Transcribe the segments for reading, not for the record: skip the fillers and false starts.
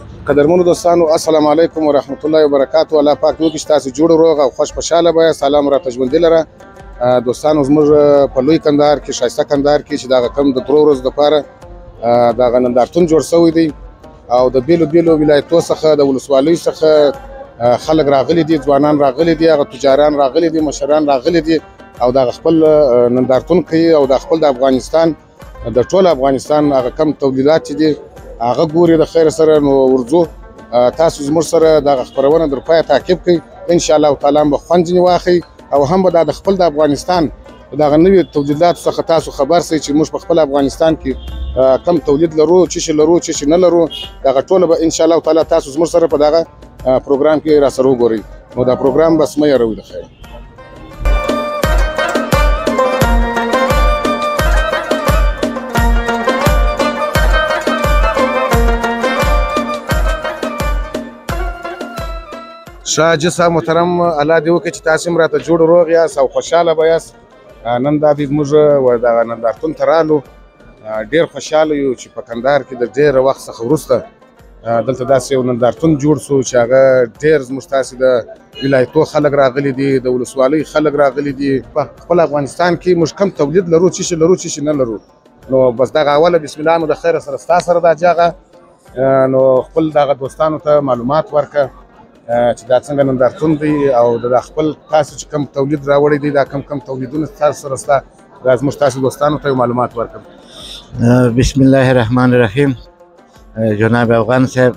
قدرمنو دوستانو، السلام علیکم ورحمت الله وبرکاتو. الله پاک نو کې تاسو جوړ روغ او خوش خوشاله به. سلام راته ژوندۍ لره. دوستانو، زموږ په لوی کندهار کې، ښایسته کندهار کې، چې دغه کم د 3 ورځو دپاره دغه نندارتون جوړ شوی دی او د بېلو بېلو ولایتو څخه، د ولسوالیو څخه خلک راغلي دي، ځوانان راغلي دي، هغه تجاران راغلي دي، مشران راغلي دي او دغه خپل نندارتون کوي او د خپل د افغانستان، د ټول افغانستان هغه کم تولیدات چې دي هغه ګوري د خیر سره. نو ورځو، تاسو زموږ سره دغه خپرونه در پایه تعقیب کړئ. ان شاء الله تعالی به خوند ځینې واخلئ او هم به دا د خپل د افغانستان دغه نوي تولیداتو څخه تاسو خبر سئ چې موږ په خپل افغانستان کې کم تولید لرو، څه شي لرو، څه شي نه لرو. دغه ټوله به ان شاء الله تعالی تاسو زموږ سره په دغه پروګرام کې را سره وګورئ. نو دا پروګرام بس مه هېروئ. د خیر. شاه جي صاحب محترم، الله دې وکړي چې تاسو هم راته جوړ روغ یاست او خوشحاله به یاست. نن دا دی موږ دغه نندارتون ته رالو، ډېر خوشحاله یو چې په کندهار کې د ډېر وخت څخه وروسته دلته داسې یو نندارتون جوړ سو چې هغه ډېر زموږ تاسې د ولایتو خلک راغلي دي، د ولسوالۍ خلک راغلي دي. په خپل افغانستان کې موږ کم تولید لرو، څه شي لرو، څه شي نه لرو. نو بس دغه اوله بسم الله، نو د خیره سره ستا سره دا جغه، نو خپل دغه دوستانو ته معلومات ورکړه چې دا څنګه نندارتون دی او د خپل تاسو چې کم تولید راوړی دی، دا کم کم تولیدونه تاسو سره سته، دا زموږ تاسو دوستانو ته معلومات ورکړم. بسم الله الرحمن الرحیم. جناب افغان صاحب،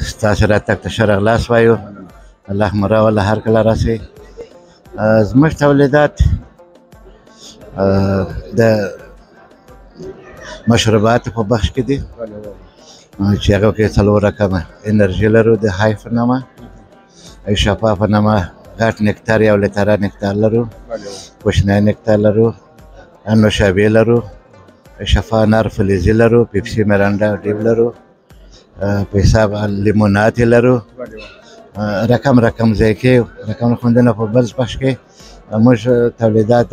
ستاسو راتګ ته ښه راغلاست وایو. الله مو راوله هر کله راسئ. زموږ تولیدات د مشروباتو په بخش کې دي چې هغه کې 4 رقمه انرژي لرو، د های په نامه، شفا په نامه، غټ نکتار یو لیتره نکتار لرو، کوچنی نکتار لرو، نوشابې لرو، شفا نر فلزي لرو، پیپسي میرانډا ډیب لرو، په حساب لیمونات لرو، رقم رقم ذایقې، رقم خوندونه. په بل بخش کې موږ تولیدات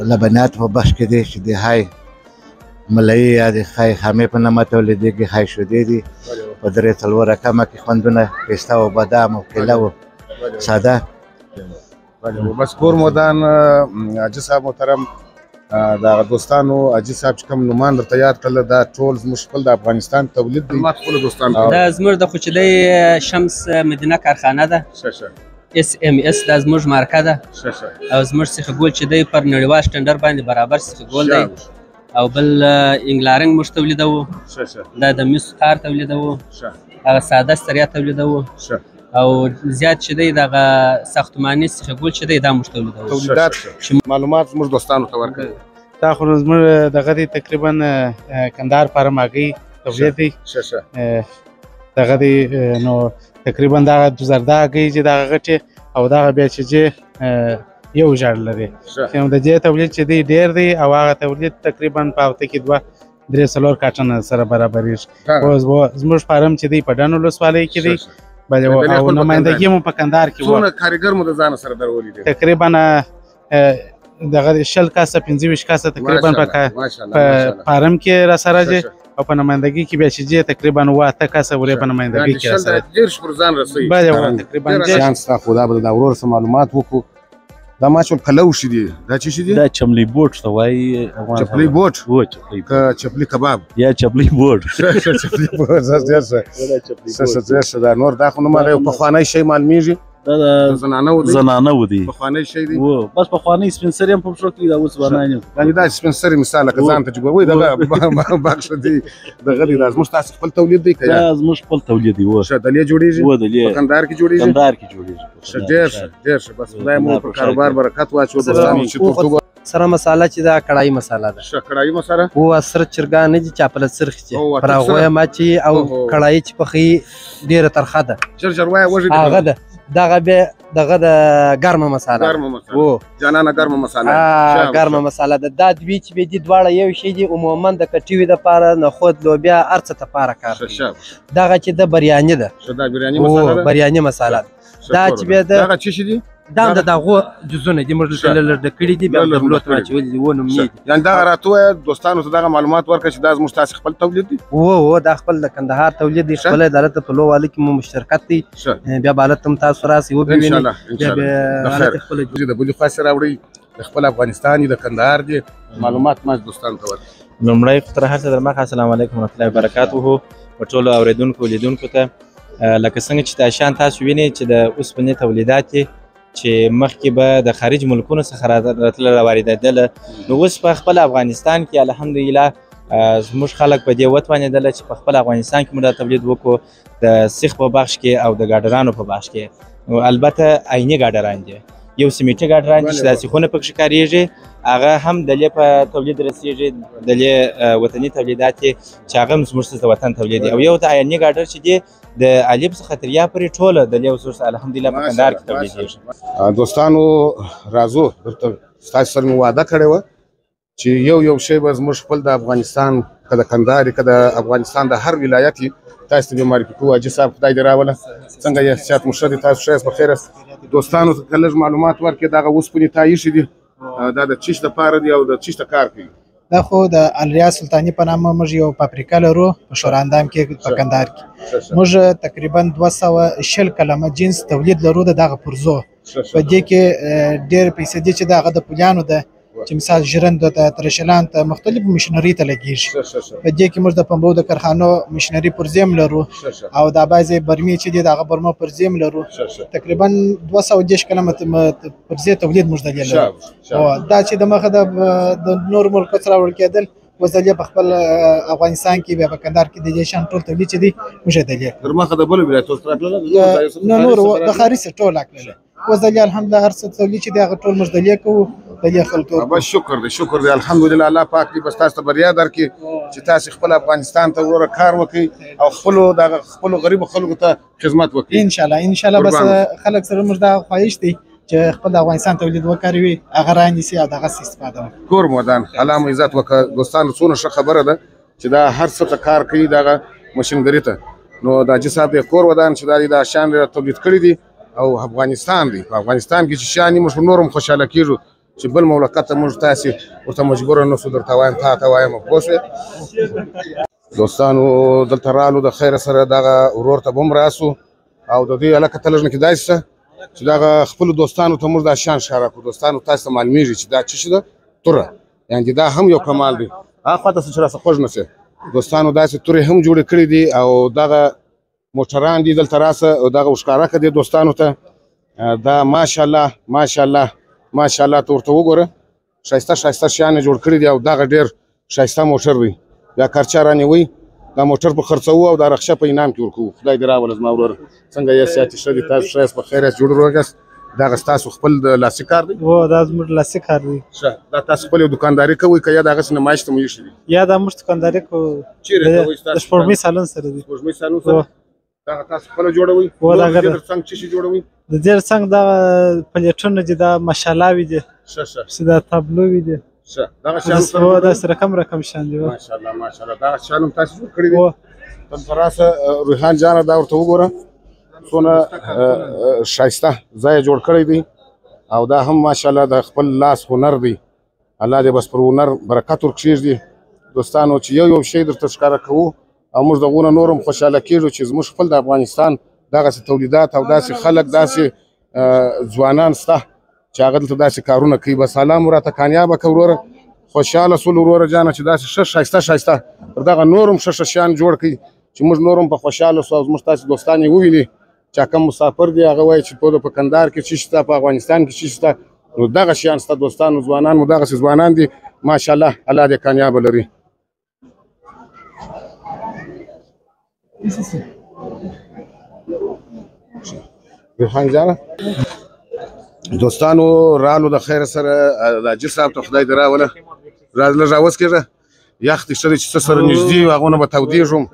لبنیات په بخش کې دي چې د های ملایي یا د های خامې په نامه تولیدېږي، های شودې دي په 3 4 رقمه کې خوندونه، پسته او بادام او کیله او ساده. بس کور مودان. حاجي صاحب محترم، دغه دوستانو حاجي صاحب چې کوم نومان درته یاد کړل، دا ټول زموږ خپل د افغانستان تولید دی. خپلو دوستانو دا زموږ د خوچلۍ شمس مدینه کارخانه ده، اس ام اس، دا زموږ مارکه ده او زموږ سیخ ګول چې دی پر نړیوال سټنډرډ باندې برابر سیخ ګول دی. او بل انګلارنګ موږ تولیدوو، دا د میسو تار تولیدوو، هغه ساده ستریا تولیدوو او زیات چې دی دغه ساختماني سیخ ګول چې دی دا موږ تولیدوو. تولیدات معلومات زموږ دوستانو ته ورکړئ. دا خو زموږ دغه دی تقریبا کندهار فارم هګۍ تولید دی. دغه دی نو تقریبا دغه زرده هګۍ چې دغه غټې او دغه بیا چې یو ژړ لري، د دې تولید چې دی ډېر دی او هغه تولید تقریبا په هفته کې 2 3 4 کاټنه سره برابرېږي. زموږ فارم چې دی په ډنډ ولسوالۍ کې دی، بله او نمایندګي مو په کندهار کې. څونه کاریګر مو د ځانه سره درولي دي؟ تقریبا دغه 20 کسه 25 کسه تقریبا په فارم کې را سره دي او په نمایندګي کې بیا چې دی تقریبا 8 کسه ورې په نمایندګي کې را سره دي. 30 پر ځان رسوي. بله تقریبا ځان ستا خو دا به د ورور څه معلومات وکړو. دا ما چول کلو شي دي، دا څه شي دي؟ دا چملی بوټ ته وایي. چپلی بوټ؟ هو، چپلی. که چپلی کباب یا چپلی بوټ. چپلی بوټ. ډېر ښه، ډېر ښه. دا نور دا خو نو ماغه یو پخوانی شی معلومیږي، دا د زنانه دی، پخوانی شی دی. هو بس پخوانی سپین سري هم په پښو کې دا اوس ځوانان یې. یعنې دا سپین سري مثال لکه ځان ته چې ګورئ دغه بخش دی، دغه دی. دا زموږ تاسو خپل تولید دی که دا زموږ خپل تولید دی؟ هو. ښه، دلې جوړېږي؟ هو، دلې. په کندهار کې جوړېږي؟ کندهار کې جوړېږي. ښه، ډېر ښه، ډېر ښه. بس خدای مو پر کاروبار برکت واچوه. دوستانو چې تر سره مساله چې دا کړای مساله ده. ښه، کړای مساله؟ هو، سره چرګان نه دي چې خپله څرخ چې پر هغو یې ماچوي او کړای چې پخوي ډېره ترخه ده. ژر ژر وایه، وږی دي. هغه ده دغه بیا دغه د ګرمه مساله. ګرمه مساله. جانانه ګرمه مساله. ګرمه مساله ده. دا دوی چې دي دواړه یو شی دي، عموما د کټوي دپاره، نخود، لوبیا، هر څه دپاره کار کوي. دغه چې ده بریاني ده. دا بریاني مساله ده؟ بریاني مساله ده. دا چې بیا ده دغه څه شي دي؟ دا هم د دغو جزونه دي، موږ دلته لږ لږ کړي دي، بیا دبلو ته اچولي دي، نمونې دي. یعنې دغه راته ووایه دوستانو ته دغه معلومات ورکړه چې دا زموږ تاسې خپل تولید دی. هو دا خپل د کندهار تولید دی، خپله د هلته په لو والي کې مو مشترکت دی، بیا به هلته هم تاسو راسئ وبه وینئ، بیا به هلته خپله د بلې خوا څخه راوړئ، د خپل افغانستان د کندهار دی معلومات ما دوستانو ته ورکړه. لومړی خو تر هر څه در مخه السلام علیکم ورحمت الله وبرکاته په ټولو اورېدونکو لیدونکو ته. لکه څنګه چې دا شیان تاسو وینئ چې د اوسپنې تولیدات دي چې مخکې به د خارج ملکونو څخه راتله راواردېدله، نو اوس په خپل افغانستان کې الحمدلله زموږ خلک په دې وتوانېدله چې په خپل افغانستان کې موږ دا تولید وکړو د سیخ په بخش کې او د ګاډرانو په بخش کې. نو البته عیني ګاډران دي، یو سیمیټي ګاډران دي چې دا سیخونه پکښې کارېږي، هغه هم د لې په تولید رسېږي، د لې وطني تولیدات دي چې هغه هم زموږ د وطن تولید دي. او یو د عیني ګاډر چې دي د الف څخه تر یا پورې ټوله د لې اوس الحمدلله په کندهار کې تولیدېږي. دوستانو راځو درته ستاسو سره مې وعده کړې وه چې یو یو شی به زموږ خپل د افغانستان که د کندهار که د افغانستان د هر ولایت تاسو ته به معرفي کوو. حاجي صاحب خدای دې راوله، څنګه یې صحت مو ښه دی؟ تاسو ښه یاست؟ په خیر یاست؟ دوستانو ته که لږ معلومات ورکړې، دغه اوسپنې تا ایښي دي، دا د چیش دپاره دی او د چیش ته کار کوي؟ دا خو د الریا سلطاني په نامه موږ یو فابریکه لرو په شوراندام کې په کندهار کې. موږ تقریبا 220 قلمه جنس تولید لرو د دغه پرزو. په دې کې ډېر پیسې دي چې دغه د پولیانو ده، چې مثال ژرندو ته، ترشلان ته، مختلفو مشینري ته لګېږي. په دې کې موږ د پنبو د کارخانو مشینري پرزې هم لرو او دا بعضې برمې چې دي د هغه برمو پرزې هم لرو. تقریبا 230 قلمه پرزې تولید موږ د دې لرو. دا چې د مخه د نورو ملکو څخه راوړل کېدل، اوس د دې په خپل افغانستان کې بیا په کندهار کې د دې شیان ټول تولید چې دي موږ یې د دې تر مخه د بلو ولایتو څخه راتلله؟ نه، نور د خارج څخه ټول راتلله. اوس د دې الحمدلله هر څه تولید چې دی هغه ټول موږ د دې کوو، د دې خلکو. بس شکر دی، شکر دی، الحمدلله. الله پاک دې بس تاسو ته بریا درکړي چې تاسو خپل افغانستان ته وروره کار وکړئ او خپلو دغه خپلو غریبو خلکو ته خدمت وکړئ. ان شاء الله، ان شاء الله. بس خلک سره موږ دا خواهش دی چې خپل د افغانستان تولید وکاروي، هغه رانیسي او دغسې استفاده وکړي. کور مو ودان، الله مو عزت وکړه. دوستانو څونه ښه خبره ده چې دا هر څه ته کار کوي دغه مشینګري ته. نو د حاجي صاحب یې کور ودان چې دا دا شیان تولید کړي دي او افغانستان دی. په افغانستان کې چې شیان موږ نور هم خوشحاله کېږو چې بل مملکت ته موږ تاسې ورته مجبور نه سو. درته وایم، تا ته وایم، پوه شوې؟ دوستانو دلته رالو د خیره سره دغه ورور ته به هم راسو او د دوی هلکه ته لږ نه کې داسې څه چې دغه خپلو دوستانو ته موږ دا شیان ښکاره کړو. دوستانو تاسو ته معلومېږي چې دا څه شي ده، توره، یعنې دا هم یو کمال دی. هاخوا ته څه چې راسه خوږ نه شي. دوستانو داسې تورې هم جوړې کړې دي او دغه موټران دي دلته راسه او دغه وښکاره کړه دې دوستانو ته. دا ماشاءالله ماشاءالله ماشاءالله، ته ورته وګوره، ښایسته ښایسته شیان یې جوړ کړي دي او دغه ډېر ښایسته موټر دی. دا کرچه رانیوئ، دا موټر په خرڅوو او دا رخشه په انعام کې ورکوو. خدای دې راوله زما وروره. څنګه یې صحت ښه دی؟ تاسو ښه یاست؟ په خیر یاست؟ جوړ روغ یاست؟ دغه ستاسو خپل د لاسي کار دی؟ هو، دا زموږ لاسي کار دی. ښه، دا تاسو خپل یو دکانداري کوئ که یا د هغسې نمایش ته مو ایښي دي؟ یا دا موږ دکانداري کوو. چېرې کوئ ستاسو؟ د سپوږمۍ سالون سره دی. سپوږمۍ سالون سره؟ دغه تاسو خپله جوړوئ؟ هو، نور دغه د دې ده. تر څنګ څه شي جوړوئ؟ د دې تر څنګ دغه پلیټونه دي، دا مشالاوې دي. ښه، ښه. پسې دا تابلوې دي. ښه، دغه شیان سره هو، جوړوئ؟ داسې رقم رقم شیان دي. ماشاءالله ماشاءالله، دغه شیان هم تاسو جوړ کړي دي؟ هو. دلته راسه ریحان جانه، دا ورته وګوره څونه ښایسته ځای یې جوړ کړی دی او دا هم ماشاءالله د خپل لاس هنر دی. الله دې بس پر هنر برکت ورکښېږدي. دوستانو چې یو یو شی درته ښکاره کوو او موږ دغونه نور هم خوشحاله کېږو چې زموږ خپل د افغانستان دغسې تولیدات او داسې خلک، داسې ځوانان شته چې هغه دلته داسې کارونه کوي. بس الله مو راته کامیابه کړه وروره. خوشحاله سول وروره جانه چې داسې ښه ښایسته ښایسته پر دغه نور هم ښه ښه شیان جوړ کړي چې موږ نور هم په خوشحاله سو او زموږ تاسې دوستان یې وویني. چې کوم مسافر دی هغه وایي چې په کندهار کې څه شته، په افغانستان کې څه شته، نو دغه شیان شته. دوستانو ځوانان مو دغسې ځوانان دي ماشاءالله، الله دې کامیابه لري. ریحان جانه، دوستانو رالو د خیر سره د حاجي صاحب ته خدای دې راوله. لږ راوس کېږه، یخ دې ښه دی چې څه سره نږدې یو هغونه به تودېږم.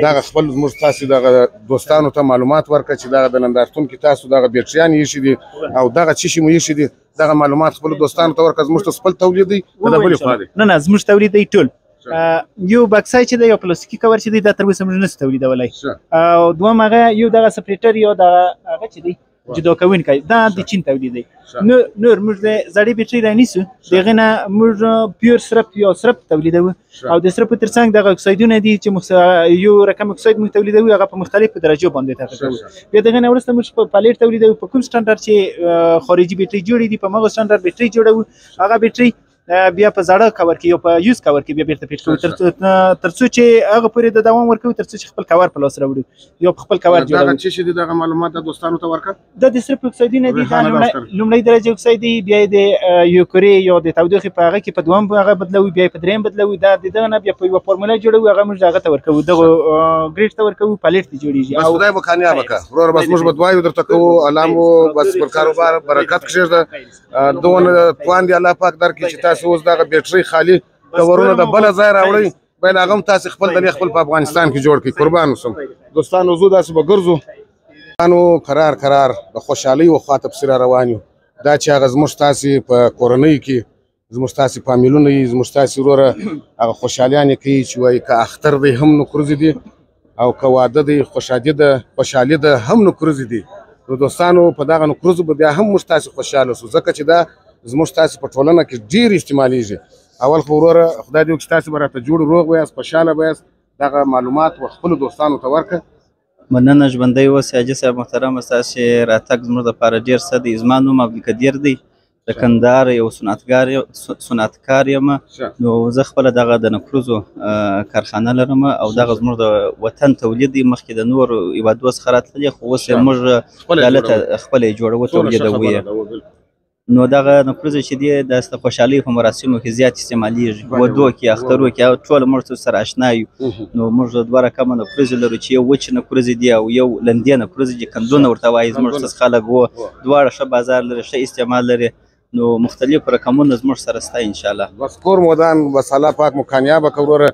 دغه خپل زموږ تاسې دغه دوستانو ته معلومات ورکړه چې دغه د نندارتون کې تاسو دغه بیټریانې ایښي دي او دغه څه شي مو ایښي دي، دغه معلومات خپلو دوستانو ته ورکړه. زموږ ته خپل تولید دی که د بلې خوا دی؟ نه نه، زموږ تولید دی ټول. یو بکسای چې دی، یو پلاستیکي کور چې دی، دا تر اوسه موږ نه سو تولیدولی. او دویم هغه یو دغه سپریټر، یو دغه هغه چې دی، جدا کوونکی، دا د چین تولید دی. نور موږ د زړې بیټرۍ رانیسو، د هغې نه موږ pure سرپ یا سرپ تولیدوو، او د سرپ ترڅنګ دغه اکسایدونه دي چې یو رقم اکساید موږ تولیدوو، هغه په مختلفو درجو باندې تغیر کوو. بیا د هغې نه وروسته موږ pallet تولیدوو، په کوم سټنډرډ چې خارجي بیټرۍ جوړې دي په هماغه سټنډرډ بیټرۍ جوړوو. هغه بیټرۍ بیا په زاړه کور کې یا په used cover کې بیا بیرته fit کوو، تر څو چې هغه پورې د دوام ورکوو، تر څو چې خپل کور په لاس راوړو یا په خپل کور جوړوو. دغه څه شی دي؟ دغه معلومات د دوستانو ته ورکړه. دا د سرپ اکسایدونه دي، دا لومړۍ درجه اکساید دی، بیا د یوکرې یا د تودوخې په هغه کې په دوهم هغه بدلوو، بیا په دریم بدلوو. دا د دغه نه بیا په یوه فارموله جوړوو، هغه موږ هغه ته ورکوو، دغه grade ته ورکوو، pallet ته جوړېږي. بس خدای مو کامیابه کړه وروره. بس موږ به دعاوې درته کوو، الله مو بس پر کاروبار برکت کښېږده، دونه توان دې الله پاک درکړي چې تاسو اوس دغه بیټرۍ خالي کورونه د بله ځای راوړئ، باید هغه هم تاسې خپل دلې خپل په افغانستان کې جوړ کړئ. قربان اوسم دوستانو، زه داسې به ګرځو. دوستانو کرار کرار د خوشحالۍ و خواته پسې را روان یو. دا چې هغه زموږ تاسې په کورنۍ کې زموږ تاسې فامیلونه یي، زموږ تاسې وروره هغه خوشحالیانې کوي چې وایي که اختر دی هم نکروزې دي، او که واده دی خوشحالي ده خوشحالي ده هم نکروزې دي. نو دوستانو په دغه نکروزو به بیا هم موږ تاسې خوشحاله سو، ځکه چې دا زموږ تاسې په ټولنه کې ډېر استعمالیږي. اول خو وروره خدای دې وکړي چې تاسې به راته جوړ روغ ویاست، خوشحاله به یاست. دغه معلومات و خپلو دوستانو ته ورکړه. مننه، ژوندی اوسې حاجي صاحب محترم. ستاسې راتګ زموږ دپاره ډېر ښه دی. زما نوم عبدالقدیر دی، د کندهار یو صنعتکار یم. نو زه خپله دغه د نکروزو کارخانه لرم، او دغه زموږ د وطن تولید دی. مخکې د نورو هېوادو څخه راتللی، خو اوس یې موږ دلته خپله یې جوړوو، تولیدوو یې. نو دغه نکروزې چې دي د خوشحالۍ په مراسمو کې زیات استعمالیږي، ودو کې، اخترو کې، او ټول موږ سره اشنا یو. نو موږ دوه رقمه نکروزې لرو، چې یو وچې نکروزې دي او یو لندې نکروزې دي، کندونه ورته وایي زموږ څخه خلک. و دواړه ښه بازار لري، ښه استعمال لري. نو مختلف رقمونه زموږ سره سته ان شاء الله. بس کور مو ودان، بس الله پاک مو کامیابه کړه وروره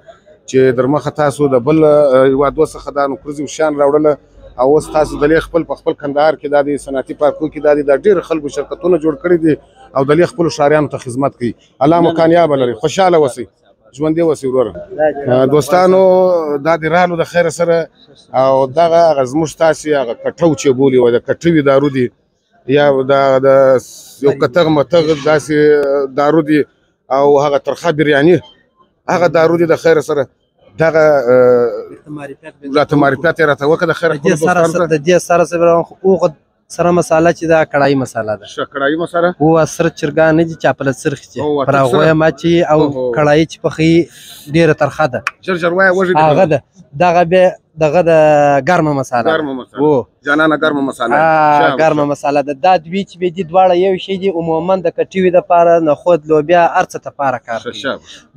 چې در مخه تاسو د بل هېوادو څخه دا نکروزې شیان راوړله، او اوس تاسو د لې خپل په خپل کندهار کې دا د صنعتي پارکو کې دا د ډېر خلکو شرکتونه جوړ کړي دي، او د لې خپلو ښاریانو ته خدمت کوي. الله مو کامیابه لري، خوشحاله اوسئ، ژوندي اوسئ وروره. دوستانو دا د رالو د خیره سره، او دغه هغه زموږ تاسې هغه کټو چې بولي وه، د کټوي دارو دي، یا دا د یو کتغ متغ داسې دارو دي، او هغه ترخه بریاني هغه دارو دي د خیره سره. دغه راته معرفت یې راته وکړه د خیره خپلو دوستانو ته. د دې سره سره اوغه سره مساله چې دا کړايي مساله ده. ښه کړايي مساله؟ هو، سره چرګان نه دي چې خپله څرخ چې پر هغو یې ماچوي، او کړايي چې پخوي ډېره ترخه ده. ژر ژر وایه، وږی دي. هغه ده، دغه بیا دغه د ګرمه مساله. ګرمه مساله، جانانه ګرمه مساله، ګرمه مساله ده. دا دوی چې دي دواړه یو شی دي، عموما د کټوي دپاره، نخود، لوبیا، هر څه دپاره کار کوي.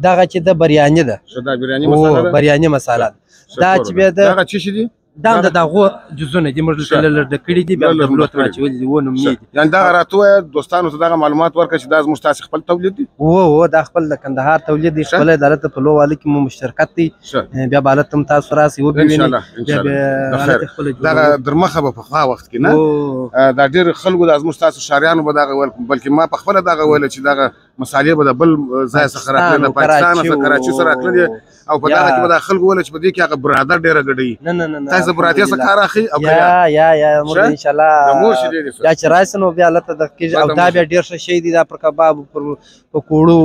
دغه چې ده بریاني ده. دا بریاني مساله ده؟ بریاني مساله ده. دا چې بیا ده، دغه څه شی دي؟ دا هم د دغو جزونه دي، موږ دلته لږ لږ کړي دي، بیا د بلو ته اچولي دي، و نومې دي. یعنې دغه راته ووایه دوستانو ته دغه معلومات ورکړه چې دا زموږ تاسې خپل تولید دی؟ هو، دا خپل د کندهار تولید دی، خپله دلته په لو والي کې مو مشترکت دی. بیا به هلته هم تاسو راسئ وبه وینئ. دغه در مخه به پخوا وخت کې نه دا ډېر خلکو دا زموږ تاسو ښاریانو به دغه ویل، بلکې ما په خپله دغه ویله چې دغه مسالې به د بل ځای څخه راتللې، د پاکستان څخه کراچي څخه راتللې، او په دغه کې به دا خلکو ویله چې په دې کې هغه برادر ډېره ګډوي. نه نه نه، تاسو برادر څخه کار اخلي؟ او یا یا یا موږ ان شاء الله بیا چې راشي نو بیا هلته دغه کېږي. او دا بیا ډېر ښه شی دی، دا پر کباب، پر پکوړو،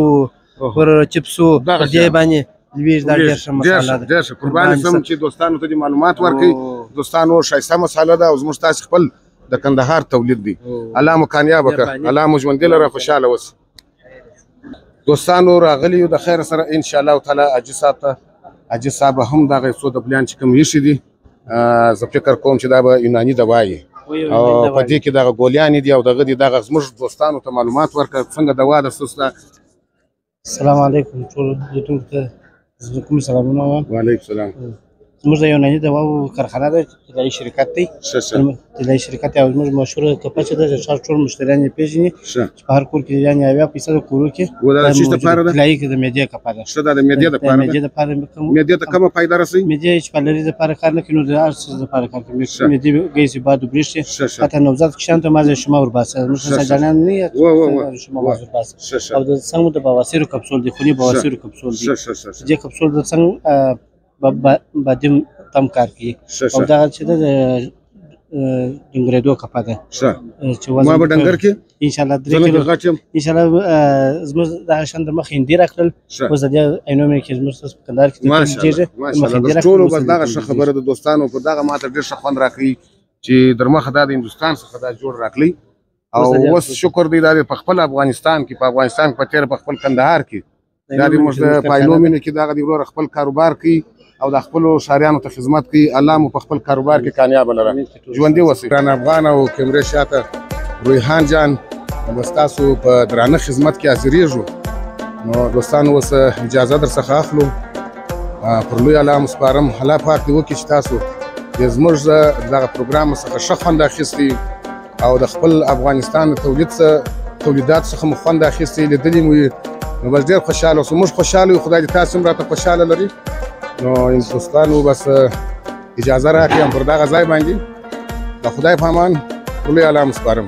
پر چپسو، پر دې باندې لوېږي. دا ډېر ښه مساله ده. ډېر ښه، قربان سم چې دوستانو ته دې معلومات ورکړي. دوستانو ښایسته مساله ده، او زموږ تاسې خپل د کندهار تولید دی. الله مو کامیابه کړه، الله مو ژوندي لره، خوشحاله اوسئ. دوستانو راغلي یو د خیر سره ان شاء الله تعالی حاجي صاحب ته. حاجي صاحب هم دغه څو د پلان چې کوم ایښي دي، زه فکر کوم چې دا به یوناني دوا وي، او په دې کې دغه ګولیانې دي، او دغه دي. دغه زموږ دوستانو ته معلومات ورکړه څنګه دوا ده. څه السلام علیکم ټولو لیدونکو ته زموږ سلامونه وایم. وعلیکم سلام. زموږ د یوناني دواو کارخانه ده، طلایي شرکت دی. طلایي شرکت او زموږ مشهوره کپه چې ده، د ښار ټول مشتریان یې پېژني، چې په هر کور کې یعنې 70% کورو کې. دا څه لپاره ده؟ طلایي کې د معدې کپه ده. ښه، دا د معدې لپاره ده. معدې لپاره معدې ته کومه فایده رسوي؟ معدې چې په لري لپاره کار نه کوي، نو د هر څه لپاره کار کوي. معدې ګیس باد برېښي، حتی نوزاد کشان ته مازې شما ورباسي، زموږ سجانان نه شما مازې ورباسي. او د څنګه د بواسیرو کپسول دی، خوني بواسیرو کپسول دی. دې کپسول د څنګه بادیم تم کار کوي. او دغه چې ده د ډنګرېدو کپه ده. ښه، چې وزن ما به ډنګر کې ان شاء الله 3 کیلو غټ یم ان شاء الله. زموږ دغه شان د مخ هندي راکړل، اوس د دې عینومېنې کې زموږ په کندهار کې کېږي. ماشاءالله. ټولو بس دغه ښه خبره د دوستانو په دغه ماته ډېر ښه خوند راکوي چې در مخه دا د هندوستان څخه دا جوړ راکړي، او اوس شکر دی دا په خپل افغانستان کې، په افغانستان کې په تېره په خپل کندهار کې دا د موږ د پایلومینې کې دغه د ورور خپل کاروبار کوي او د خپلو ښاریانو ته خدمت کوي. الله مو په خپل کاروبار کې کامیابه لره، ژوندي اوسئ. ګران افغان او کیمرې شاته رویحان جان به ستاسو په درانه خدمت کې حاضرېږو. نو دوستانو اوس اجازه در څخه اخلو، پر لوی الله مو سپارم. الله پاک دې وکړي چې تاسو د زموږ دغه پروګرام څخه ښه خوند اخیستی او د خپل افغانستان د تولیدات څخه مو خوند اخیستی، لیدلي مو وي. نو بس ډېر خوشحاله اوسو، موږ خوشحاله یو، خدای دې تاسو هم راته خوشحاله لري. نو دوستانو بس اجازه راکړئ هم پر دغه ځای باندې د خدای په امان، پر لوی الله مو سپارم.